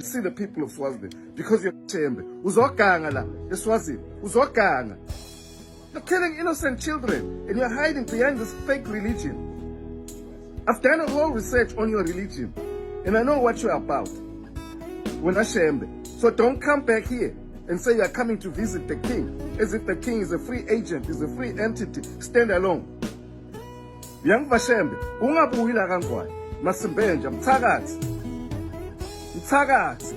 to see the people of Swaziland because you're Shembe. Uzoganga la eSwazini. Uzoganga. You're killing innocent children and you're hiding behind this fake religion. I've done a whole research on your religion and I know what you're about. Wena Shembe. So don't come back here and say you are coming to visit the king as if the king is a free agent, is a free entity, stand alone. Uyangiva Shembe, ungabuyi la kaNgwane. Masimbenja, mthakathi. Mthakathi.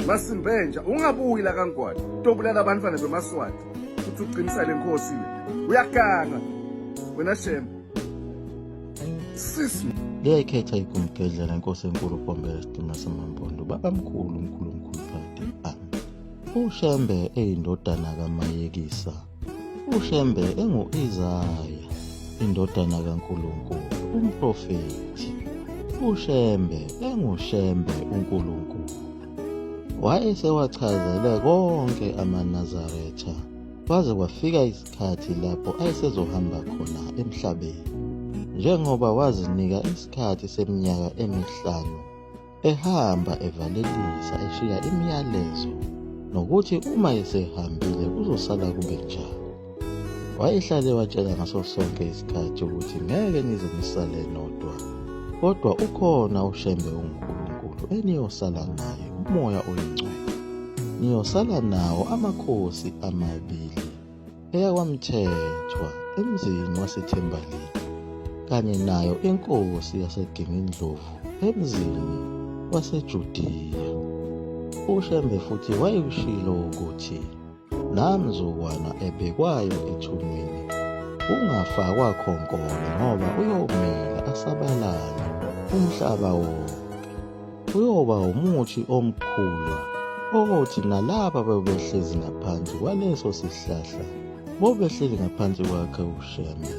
Masimbenja, ungabuyi la kaNgwane. Tobulala abantwana bemaSwati. Uthi uqinisa le nkosi le. Uyaganga. Wena Shembe. Sis. Liyayikhetha igumgedlela inkosi enkulu Bhombela isidima samampondo babamkhulu mkhulu mkhulu phakade. Amen. UShembe eyindodana kaMayekisa UShembe engu-Isaya, indodana kaNkulunkulu, umprofethi. UShembe enguShembe uNkulunkulu. Wayesewachazele konke amaNazaretha kwaze kwafika isikhathi lapho ayesezohamba khona emhlabeni. Njengoba wazinika isikhathi seminyaka emihlanu ehamba evalelisa eshiya imiyalezo nokuthi uma esehambile kuzosala kube njani. Wayehlale watshela ngaso sonke isikhathi ukuthi ngeke nize nisale nodwa, kodwa ukhona uShembe uNkulunkulu eniyosala naye, uMoya oyiNgcwele. Niyosala nawo amakhosi amabili EyakwaMthethwa emzini waseThembalini kanye nayo inkosi yaseGingindlovu emzini waseJudiya. UShembe futhi wayekushilo ukuthi namzukwana ebekwayo ethuneni ungafakwa khonkolo ngoba uyomila asabalale umhlaba wonke. Uyoba umuthi omkhulu othi nalaba bebehlezi ngaphansi kwaleso sihlahla bobehleli ngaphansi kwakhe uShembe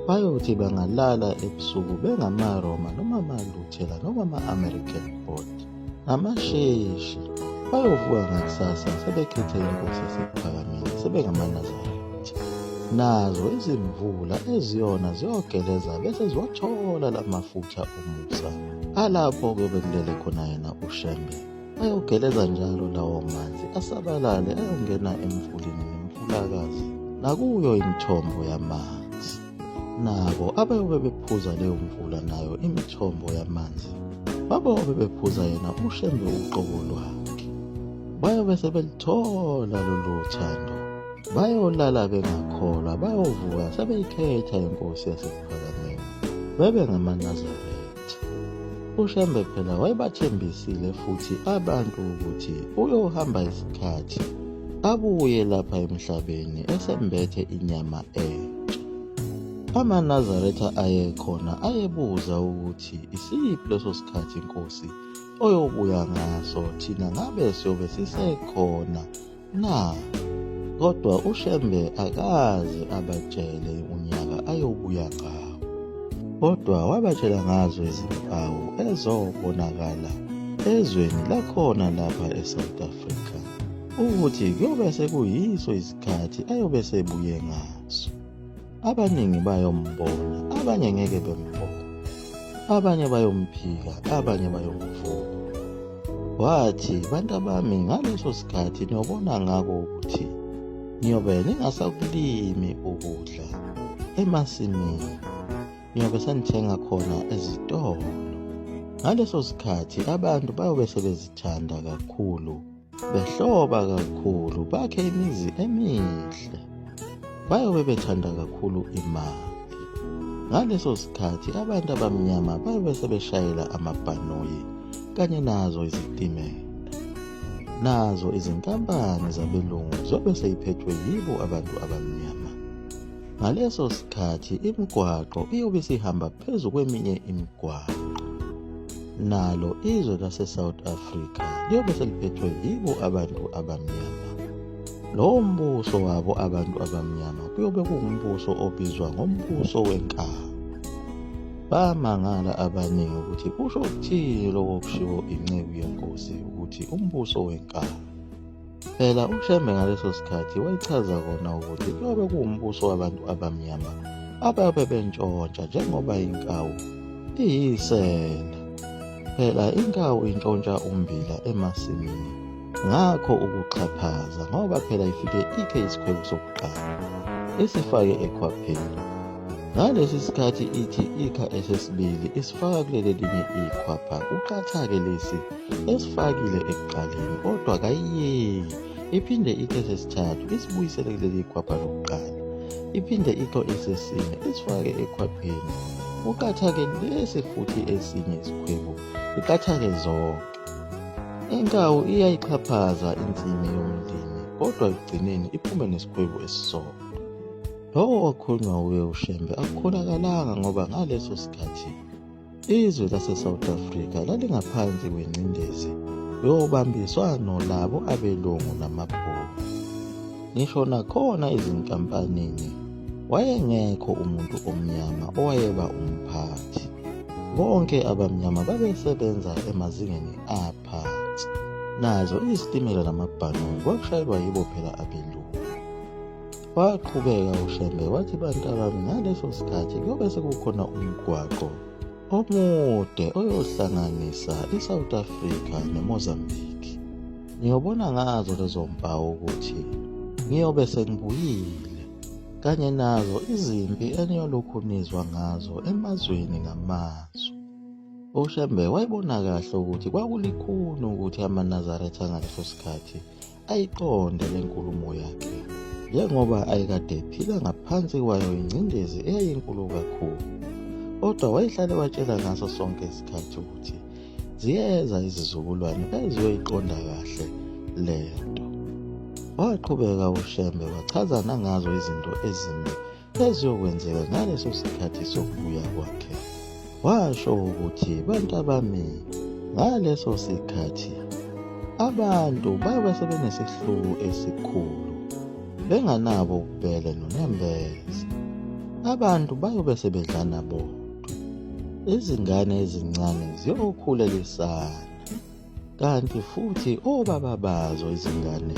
bayothi bangalala ebusuku bengamaRoma noma amaLuthela noma ama-American Board namasheshi bayovuka ngakusasa sebekhethe inkosi yasekuphakameni sebengamaNazaretha nazo izimvula eziyona ziyogeleza bese ziwathola lamafutha omusa Alapho kuyobe kulele khona yena uShembe. Ayogeleza njalo lawo manzi asabalale ayongena emfuleni nemfulakazi nakuyo imithombo yamanzi. Nabo abayobe bephuza leyo mvula nayo imithombo yamanzi babobe bephuza yena uShembe uqobo lwakhe. Bayobe sebelithola lolu thando. Bayolala bengakholwa, bayovuka sebeyikhetha inkosi yasekuphakameni. Bebe ngamaNazaretha. UShembe phela wayebathembisile futhi abantu ukuthi uyohamba isikhathi abuye lapha emhlabeni esembethe inyama entsha. AmaNazaretha ayekhona ayebuza ukuthi isiphi leso sikhathi Nkosi oyobuya ngaso thina ngabe siyobe sisekhona Na? Kodwa uShembe akaze abatshele unyaka ayobuya ngawo. Kodwa wabatshela ngazo izimpawu ezobonakala ezweni lakhona lapha eSouth Africa ukuthi kuyobe sekuyiso isikhathi ayobe sebuye ngaso. Abaningi bayombona, abanye ngeke bembone. Abanye bayomphika, abanye bayomvuma. Wathi, bantabami, ngaleso sikhathi niyobona ngako ukuthi niyobe ningasakulimi ukudla emasimini, niyobe senithenga khona ezitolo. Ngaleso sikhathi abantu bayobe sebezithanda kakhulu behloba kakhulu bakhe imizi emihle bayobe bethanda kakhulu imali ngaleso sikhathi abantu abamnyama bayobe sebeshayela amabhanoyi kanye nazo izitimela nazo izinkampani zabelungu zobe seyiphethwe yibo abantu abamnyama ngaleso sikhathi imigwaqo iyobe isihamba phezu kweminye imigwaqo. Nalo izwe lase-South Africa liyobe seliphethwe yibo abantu abamnyama. Lowo mbuso wabo abantu abamnyama kuyobe kuwumbuso obizwa ngombuso wenkabi. Bamangala abaningi ukuthi kusho ukuthini lokho okushiwo inceku yenkosi ukuthi umbuso wenkabi. Phela uShembe ngaleso sikhathi wayechaza kona ukuthi kuyobe kuwumbuso wabantu abamnyama abayobe bentshontsha njengoba inkawu iyisela. Phela inkawu intshontsha ummbila emasimini ngakho ukuxhaphaza ngoba phela ifike ikhe isikhwebu sokuqala isifake ekhwapheni. Ngalesi sikhathi ithi ikha esesibili isifaka kuleli elinye ikhwapha kuqathake lesi esifakile ekuqaleni kodwa kayiyeki iphinde ikhe esesithathu isibuyisele kuleli khwapha lokuqala iphinde ikho esesine isifake ekhwapheni kuqathake lesi futhi esinye isikhwebu iqathake zonke. Inkawu iyayixhaphaza insimi yomlimi kodwa ekugcineni iphume nesikhwebu esisodwa. Lokho okwakhulunywa wuye uShembe akukholakalanga ngoba ngaleso sikhathi izwe lase-South Africa lalingaphansi kwengcindezi yobambiswano labo abelungu namabhunu. Ngisho nakhona ezinkampanini wayengekho umuntu omnyama owayeba umphathi. Bonke abamnyama babesebenza emazingeni aphansi. Nazo izitimela namabhanoyi kwakushayelwa yibo phela abelungu. Waqhubeka uShembe wathi bantabami ngaleso sikhathi kuyobe sekukhona umgwaqo omude oyohlanganisa iSouth Africa neMozambique. Niyobona ngazo lezo mpawu ukuthi ngiyobe sengibuyile kanye nazo izimpi eniyolokhu nizwa ngazo emazweni ngamazwe. UShembe wayebona kahle ukuthi kwakulikhuni ukuthi amaNazaretha ngaleso sikhathi ayiqonde le nkulumo yakhe njengoba ayekade ephila ngaphansi kwayo ingcindezi eyayinkulu kakhulu. Kodwa wayehlale watshela ngaso sonke isikhathi ukuthi ziyeza izizukulwane eziyoyiqonda kahle le nto. Waqhubeka uShembe wachaza nangazo izinto ezimbi eziyokwenzeka ngaleso sikhathi sokubuya kwakhe. Washo ukuthi bantabami ngaleso sikhathi abantu bayobe sebenesihluku esikhulu benganabo ububele nonembeza. Abantu bayobe sebedlana bodwa. Izingane ezincane ziyokhulelisana. Kanti futhi obaba bazo izingane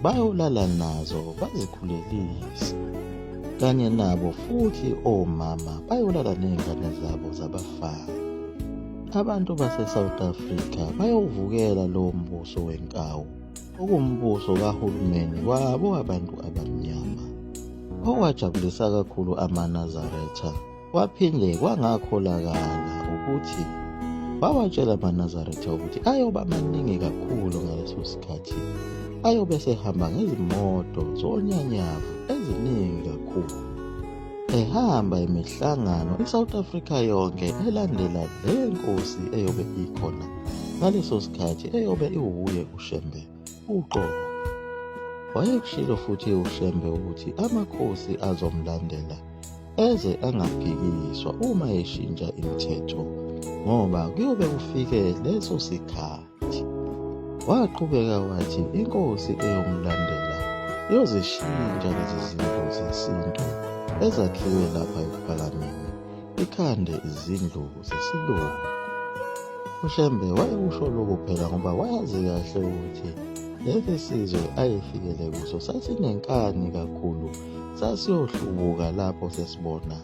bayolala nazo bazikhulelise. Kanye nabo futhi omama bayolala nezingane zabo zabafana. Abantu base-South Africa bayowuvukela lowo mbuso wenkawu, okuwumbuso kahulumeni wabo abantu abamnyama. Okwajabulisa kakhulu amaNazaretha Kwaphinde kwangakholakala ukuthi wawatshela amaNazaretha ukuthi ayoba maningi kakhulu ngaleso sikhathi, ayobe esehamba ngezimoto zonyanyavu eziningi kakhulu. Ehamba imihlangano iSouth Africa yonke elandela le nkosi eyobe ikhona ngaleso sikhathi eyobe iwuye uShembe uqobo. Wayekushilo futhi uShembe ukuthi amakhosi azomlandela eze angaphikiswa uma eshintsha imithetho ngoba kuyobe kufike leso sikhathi. Waqhubeka wathi inkosi eyomlandela iyozishintsha lezi zinto zesintu ezakhiwe lapha ekuphakameni ikhande izindlu zesilungu. UShembe wayekusho lokhu phela ngoba wayazi kahle ukuthi lesi sizwe ayefikele kuso sasinenkani kakhulu sasiyohlubuka lapho sesibona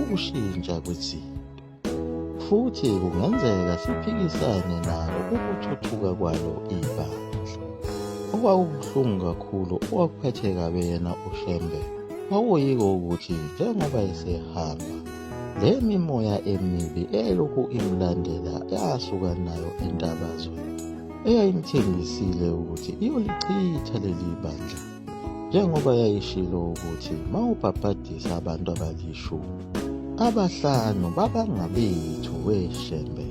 ukushintsha kwezinto. Futhi kungenzeka siphikisane nalo ukuthuthuka kwalo ibandla. Okwakubuhlungu kakhulu okwakuphethe kabi yena uShembe kwakuyiko ukuthi njengoba esehamba le mimoya emibi eyayilokhu imlandela yasuka nayo entabazwe eyayimthembisile ukuthi iyolichitha leli bandla njengoba yayishilo ukuthi mawubhabhadisa abantu abalishumi abahlanu babangabethu weshembe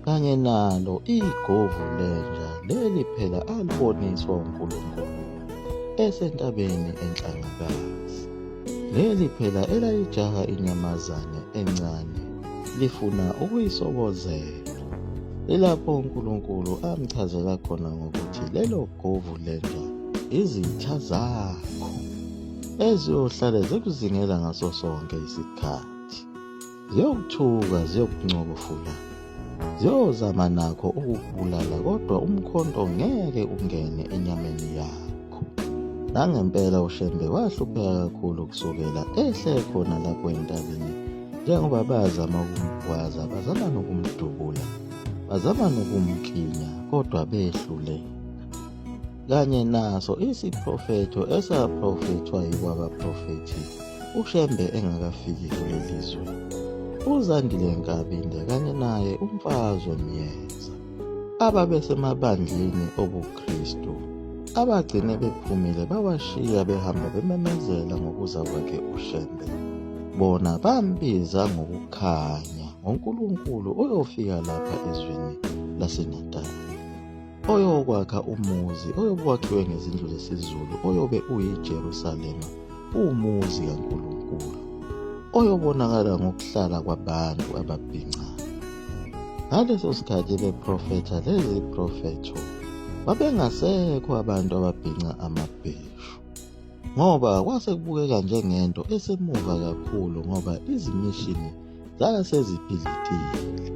kanye nalo igovu lenja leli phela aliboniswa uNkulunkulu esentabeni enhlangakazi leli phela elalijaha inyamazane encane lifuna ukuyisobozela ilapho uNkulunkulu amchazela khona ngokuthi lelo govu lenja izitha zakho eziyohlale zikuzingela ngaso sonke isikhathi ziyokuthuka ziyokuncokofula ziyozama nakho ukukubulala kodwa umkhonto ngeke ungene enyameni yakho nangempela uShembe wahlupheka kakhulu kusukela ehle khona lapho entabeni njengoba bazama ukumgwaza bazama nokumdubula. Bazama nokumklinya kodwa behluleka. Kanye naso isiprofetho esaprofethwa yibo abaprofethi uShembe engakafiki kuleli zwe. UZandile Nkabinde kanye naye uMfazwe Myeza ababesemabandleni obuKristu abagcine bephumile bawashiya behamba bememezela ngokuza kwakhe uShembe. Bona bambiza ngokukhanya ngoNkulunkulu oyofika lapha ezweni laseNatal. Oyokwakha umuzi oyobe wakhiwe ngezindlu zesiZulu oyobe uyiJerusalema uwumuzi kaNkulunkulu oyobonakala ngokuhlala kwabantu ababhincayo. Ngaleso sikhathi beprofetha lezi profetho babengasekho abantu ababhinca amabheshu ngoba kwase kubukeka njengento esemuva kakhulu ngoba izimishini zasezibhidlikile.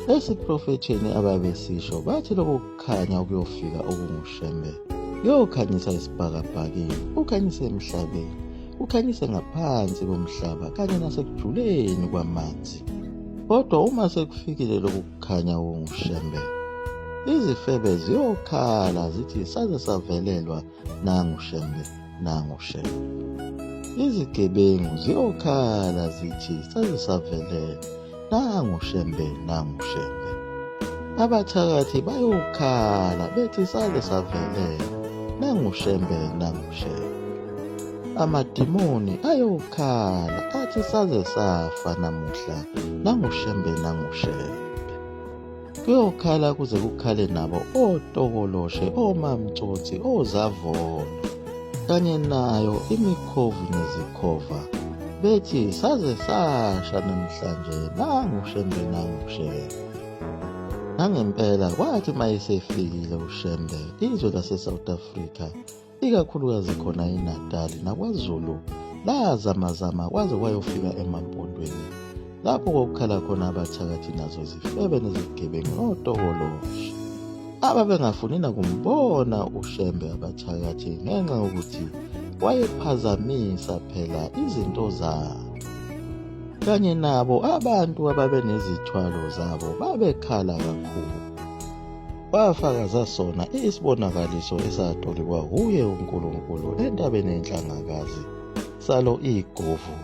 Esiprofethweni ababesisho bathi lokhu kukhanya okuyofika okunguShembe kuyokhanyisa esibhakabhakeni, kukhanyise emhlabeni, kukhanyise ngaphansi komhlaba kanye nasekujuleni kwamanzi. Kodwa uma sekufikile lokhu kukhanya okunguShembe, izifebe ziyokhala zithi saze savelelwa nangu Shembe, nangu Shembe. Izigebengu ziyokhala zithi saze savelelwa nangu Shembe, nangu Shembe. Abathakathi bayokhala bethi saze savelelwa nangu Shembe, nangu Shembe. Amadimoni ayokhala athi saze safa namuhla nangu Shembe, nangu Shembe. Kuyokhala kuze kukhale nabo otokoloshe, omamtsotsi, ozavolo kanye nayo imikhovu nezikhova bethi saze sasha namhlanje nangu Shembe nangu Shembe. Nangempela kwathi uma esefikile uShembe izwe lase-South Africa ikakhulukazi khona eNatali naKwaZulu lazamazama kwaze kwayofika emaMpondweni lapho kwakukhala khona abathakathi nazo izifebe nezigebengu notokoloshe ababengafuni nakumbona uShembe abathakathi ngenxa yokuthi wayephazamisa phela izinto zabo kanye nabo abantu ababenezithwalo zabo babekhala kakhulu. Wafakaza sona isibonakaliso esatolikwa wuye uNkulunkulu entabeni enhlangakazi salo igovu.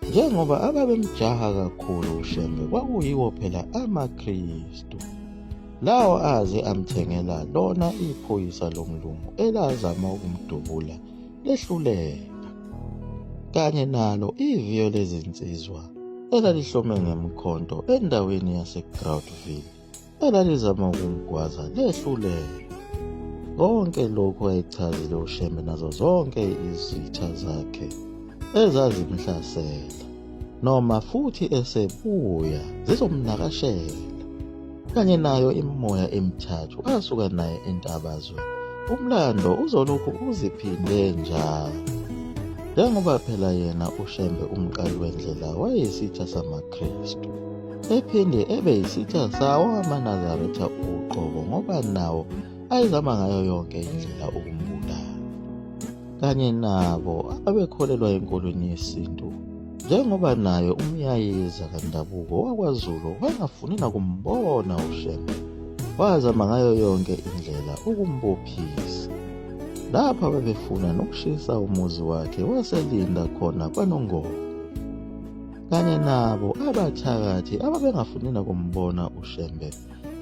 Njengoba ababemjaha kakhulu uShembe kwakuyiwo phela amaKristu. Lawo aze amthengela lona iphoyisa lomlungu elazama ukumdubula lehluleka. Kanye nalo iviyo lezinsizwa elalihlome ngemkhonto endaweni yaseGroutville. Elalizama ukumgwaza lehluleka. Konke lokhu ayechazile uShembe nazo zonke izitha zakhe ezazimhlasela noma futhi esebuya zizomnakashela kanye nayo imimoya emithathu asuka naye entabazwe umlando uzolokhu uziphinde njalo njengoba phela yena uShembe umqali wendlela wayesitha samaKristu ephinde ebe yisitha sawo amaNazaretha uqobo ngoba nawo ayezama ngayo yonke indlela ukumbulala. Kanye nabo ababekholelwa enkolweni yesintu njengoba naye umyayiza kaNdabuko wakwaZulu wayengafuni nakumbona uShembe wazama ngayo yonke indlela ukumbophisa. Lapha babefuna nokushisa umuzi wakhe waselinda khona kwaNongoma. Kanye nabo abathakathi ababengafuni nakumbona uShembe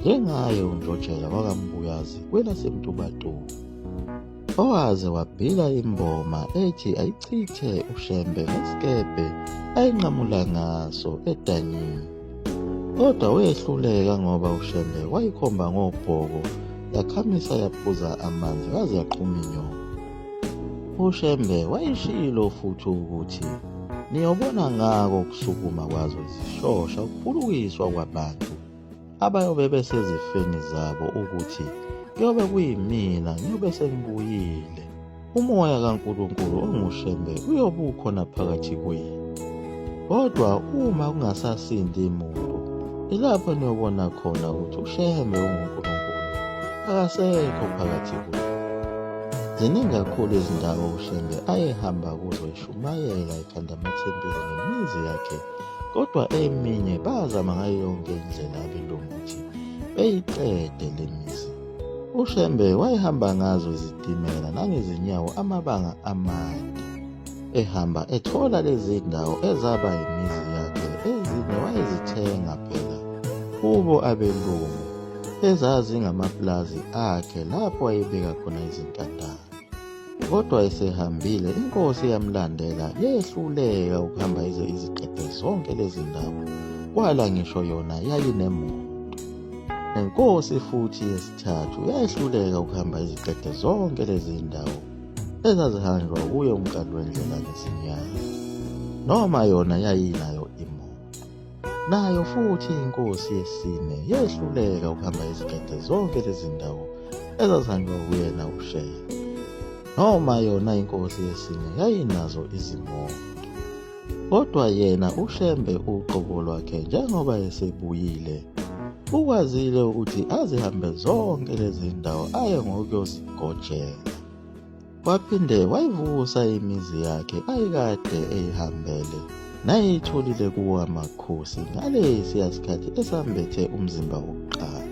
njengaye uNjojela wakaMbuyazi kwelaseMtubatuba owaze wabhila imboma ethi ayichithe uShembe ngesikebhe ayinqamula ngaso edanyini. Kodwa wehluleka ngoba uShembe wayikhomba ngobhoko yakhamisa yaphuza amanzi yaze yaqhuma inyongo. UShembe wayeshilo futhi ukuthi niyobona ngako ukusukuma kwazo izishosha ukuphulukiswa kwabantu abayobe besezifeni zabo ukuthi kuyobe kuyimina ngiyobe sengibuyile. Umoya kaNkulunkulu onguShembe uyobe ukhona phakathi kwenu. Kodwa uma kungasasindi muntu, ilapho niyobona khona ukuthi uShembe unguNkulunkulu akasekho phakathi kwenu. Ziningi kakhulu izindawo uShembe ayehamba kuzo eshumayela ekhanda amathempeli nemizi yakhe, kodwa eminye bazama ngayo yonke indlela abelungu ukuthi beyiqede le mizi. UShembe wayehamba ngazo izitimela nangezinyawo amabanga amade, ehamba ethola lezi ndawo ezaba imizi yakhe, ezinye wayezithenga phela kubo abelungu ezazingamapulazi akhe lapho wayebeka khona izintandane. Kodwa esehambile inkosi yamlandela yehluleka ukuhamba ize iziqede zonke lezi ndawo, kwala ngisho yona yayinemoto. Nenkosi futhi yesithathu yayehluleka ukuhamba iziqede zonke lezi ndawo ezazihanjwa kuye umqali wendlela ngezinyawo, noma yona yayinayo imoto. Nayo futhi inkosi yesine yehluleka ukuhamba iziqede zonke lezi ndawo ezazihanjwa kuyena uShembe. Noma yona inkosi yesine yayinazo izimoto. Kodwa yena uShembe uqobo lwakhe njengoba esebuyile ukwazile ukuthi azihambe zonke lezi ndawo aye ngokuyozigojela. Waphinde wayivusa imizi yakhe ayekade eyihambele nayeyitholile kuwo amakhosi ngalesiya sikhathi esambethe umzimba wokuqala.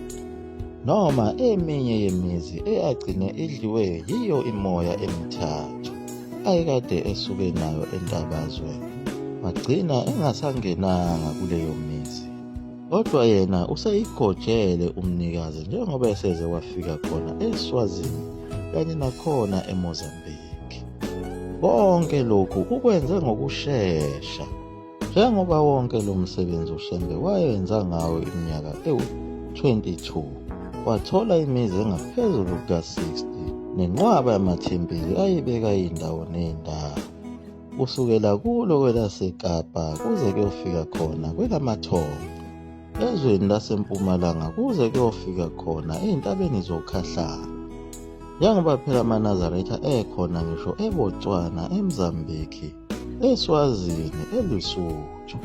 Noma eminye yemizi eyagcine idliwe yiyo imoya emithathu ayekade esuke nayo eNtabazwe, wagcina engasangenanga kuleyo mizi. Kodwa yena useyigojele umnikazi njengoba eseze wafika khona eSwazini kanye nakhona eMozambique. Konke lokhu ukwenze ngokushesha njengoba wonke lo msebenzi uShembe wayenza ngawo iminyaka ewu-22 wathola imizi engaphezulu kuka-60 nenqwaba yamathempeli ayibeka iy'ndawo ney'ndawo. Kusukela kulo kwelaseKapa kuze kuyofika khona kwelamathongo, ezweni laseMpumalanga kuze kuyofika khona ey'ntabeni zoKhahlamba. Njengoba phela amaNazaretha ekhona ngisho eBotswana, eMzambiki, eSwazini, eLesotho.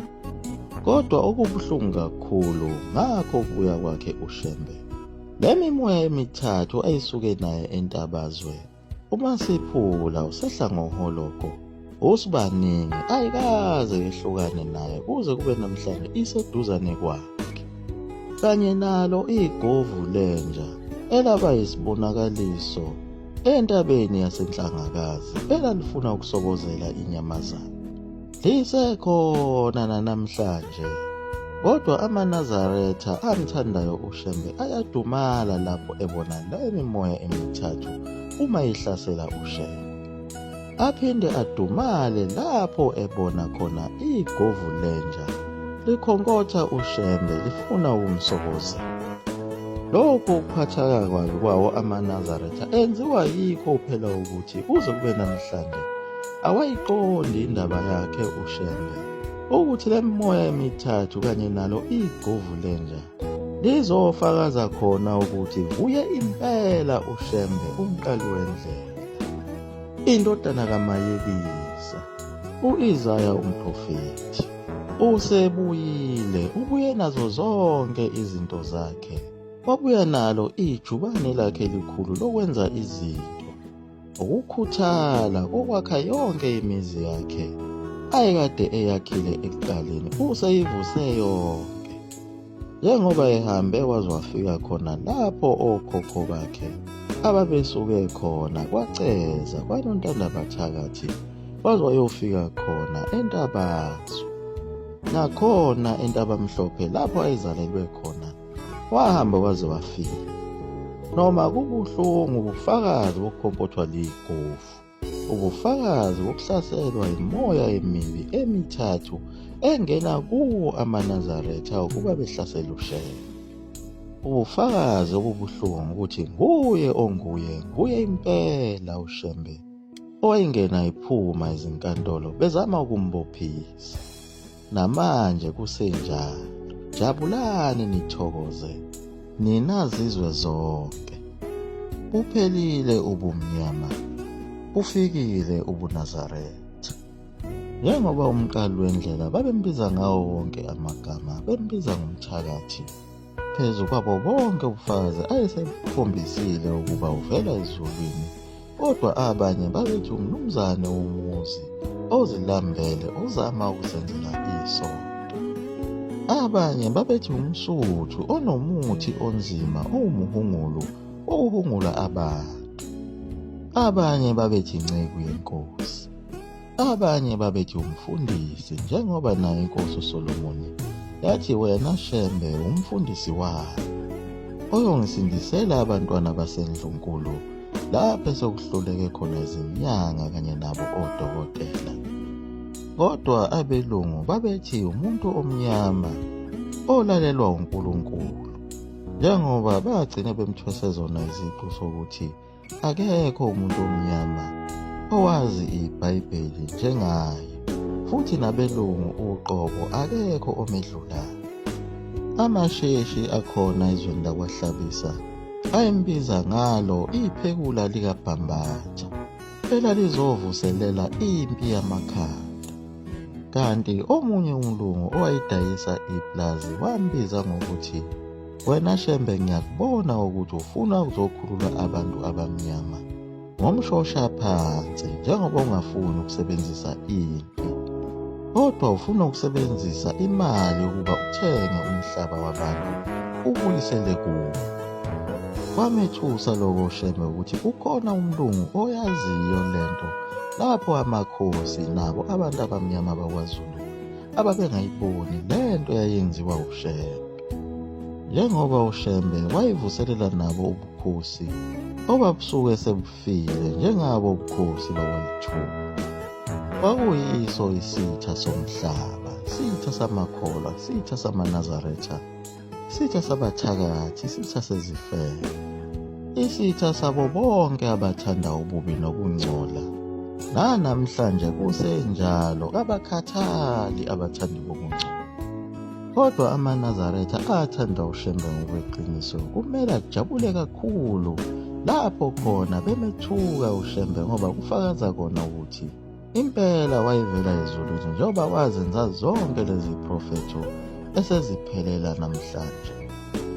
Kodwa okubuhlungu kakhulu ngakho ukubuya kwakhe uShembe, le mimoya emithathu ayisuke naye eNtabazwe Uma siphula usehla ngohologo uSibaningi ayikaze yehlukane naye kuze kube namhlanje iseduzane kwakhe. Kanye nalo igovu lenja elaba yisibonakaliso entabeni yaseNhlangakazi elalifuna ukusobozela inyamazane. Lisekhona nanamhlanje kodwa amaNazaretha amthandayo uShembe ayadumala lapho ebona le mimoya emithathu uma ihlasela uShembe. Aphinde adumale lapho ebona khona igovu lenja likhonkotha uShembe lifuna ukumsokozela. Lokhu ukuphatheka kwabi kwawo amaNazaretha enziwa yikho phela ukuthi kuze kube namhlanje Awayiqondi indaba yakhe uShembe ukuthi le mimoya emithathu kanye nalo igovu lenja lizofakaza khona ukuthi nguye impela uShembe umqali wendlela, indodana kaMayekisa, u-Isaya umprofethi. Usebuyile, ubuye nazo zonke izinto zakhe, wabuya nalo ijubane lakhe elikhulu lokwenza izinto. Ukukhuthala kokwakha yonke imizi yakhe ayekade eyakhile ekuqaleni useyivuse yonke. Njengoba ehambe waze wafika khona lapho okhokho bakhe ababesuke khona kwaCeza kwaNontandabathakathi waze wayofika khona eNtabazwe. Nakhona eNtabamhlophe lapho ayezalelwe khona Wahamba waze wafika. Noma kubuhlungu ubufakazi bokukhompothwa ligofu, ubufakazi bokuhlaselwa yimoya emibi emithathu engena kuwo amaNazaretha ukuba behlasela uShembe. Ubufakazi obubuhlungu ukuthi nguye onguye, nguye impela uShembe owayengena ephuma ezinkantolo bezama ukumbophisa. Namanje kusenjalo. Jabulani nithokoze, nina zizwe zonke. Buphelile ubumnyama, bufikile ubuNazaretha. Njengoba umqali wendlela babembiza ngawo wonke amagama, bembiza ngomthakathi. Phezu kwabo bonke ubufakazi ayesebukhombisile ukuba uvela ezulwini, kodwa abanye babethi umnumzane womuzi ozilambele uzama ukuzenzela isonto. Abanye babethi umSuthu onomuthi onzima owumhungulu wokuhungula abantu. Abanye babethi inceku yenkosi. Abanye babethi umfundisi njengoba nayo inkosi uSolomoni yathi wena Shembe umfundisi wayo oyongisindisela abantwana basendlunkulu lapho esekuhluleke khona izinyanga kanye nabo odokotela. Kodwa abelungu babethi umuntu omnyama olalelwa uNkulunkulu njengoba bagcina bemthwese zona iziqu sokuthi akekho umuntu omnyama owazi iBhayibheli njengaye futhi nabelungu uqobo akekho omedlulayo. Amasheshi akhona ezweni lakwaHlabisa ayembiza ngalo iphekula likaBhambatha elalizovuselela impi yamakhanda. Kanti omunye umlungu owayedayisa ipulazi wambiza ngokuthi wena Shembe ngiyakubona ukuthi ufuna ukuzokhulula abantu abamnyama ngomshosha phansi njengoba ungafuni ukusebenzisa impi kodwa ufuna ukusebenzisa imali ukuba uthenge umhlaba wabantu ubuyisele kuwo. Kwamethusa lokho uShembe ukuthi kukhona umlungu oyaziyo lento lapho amakhosi nabo abantu abamnyama bakwaZulu ababengayiboni lento yayenziwa uShembe. Njengoba uShembe wayivuselela nabo ubukhosi obabusuke sebufile njengabo ubukhosi bakwaLithuba. Kwakuyiso isitha somhlaba, sitha samakholwa, sitha samaNazaretha, sitha sabathakathi, sitha sezifebe, isitha sabo bonke abathanda ububi nokungcola. Nanamhlanje kusenjalo, kabakhathali abathandi bokungcola. Kodwa amaNazaretha athanda uShembe ngokweqiniso kumele ajabule kakhulu lapho khona bemethuka uShembe ngoba kufakaza kona ukuthi impela wayevela ezulwini njengoba wazenza zonke lezi profetho eseziphelela namhlanje.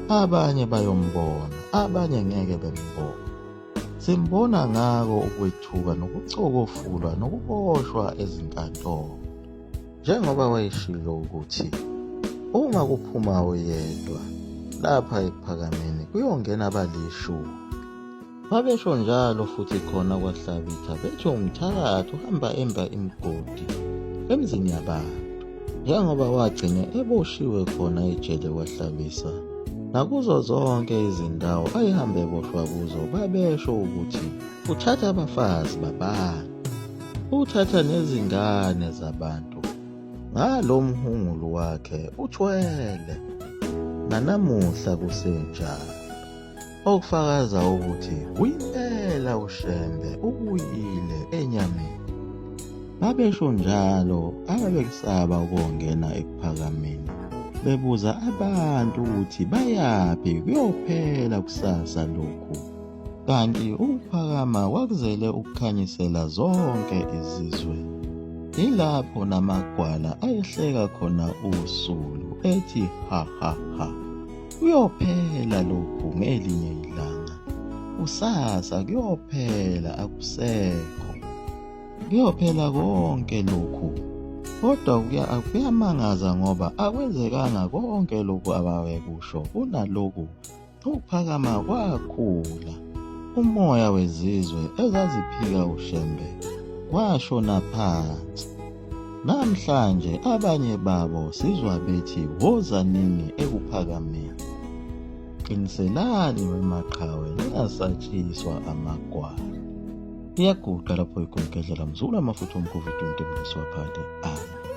Abanye bayombona, abanye ngeke bembone. Simbona ngako ukwethuka nokucokofulwa nokuboshwa ezinkantolo. Njengoba wayeshilo ukuthi uma kuphuma oyedwa lapha ekuphakameni kuyongena abalishumi. Babesho njalo futhi khona kwaHlabitha bethi umthakathi uhamba emba imigodi emzini yabantu. Njengoba wagcine eboshiwe khona ejele kwaHlabisa nakuzo zonke izindawo ayehambe eboshwa kuzo babesho ukuthi uthatha abafazi babantu. Uthatha nezingane zabantu ngalo mhungulu wakhe uthwele nanamuhla kusenjalo okufakaza ukuthi uyimpela uShembe ubuyile enyameni. Babesho njalo ababekusaba ukongena ekuphakameni bebuza abantu ukuthi bayaphi kuyophela kusasa lokhu. Kanti ukuphakama kwakuzele ukukhanyisela zonke izizwe. Yilapho namagwala ayehleka khona usulu ethi ha ha ha. Kuyophela lokhu ngelinye ilanga. Kusasa kuyophela akusekho. Kuyophela konke lokhu. Kodwa kuyamangaza ngoba akwenzekanga konke lokhu ababekusho kunaloku Ukuphakama kwakhula. Umoya wezizwe ezaziphika uShembe washona phansi. Namhlanje abanye babo sizwa bethi wozanini ekuphakameni. Qiniselani wemaqhawe ningasatshiswa amagwala. Iyaguqa lapho igumgedlela mzukulu amafutha omkhovu 20 mlisi waphande. Amen.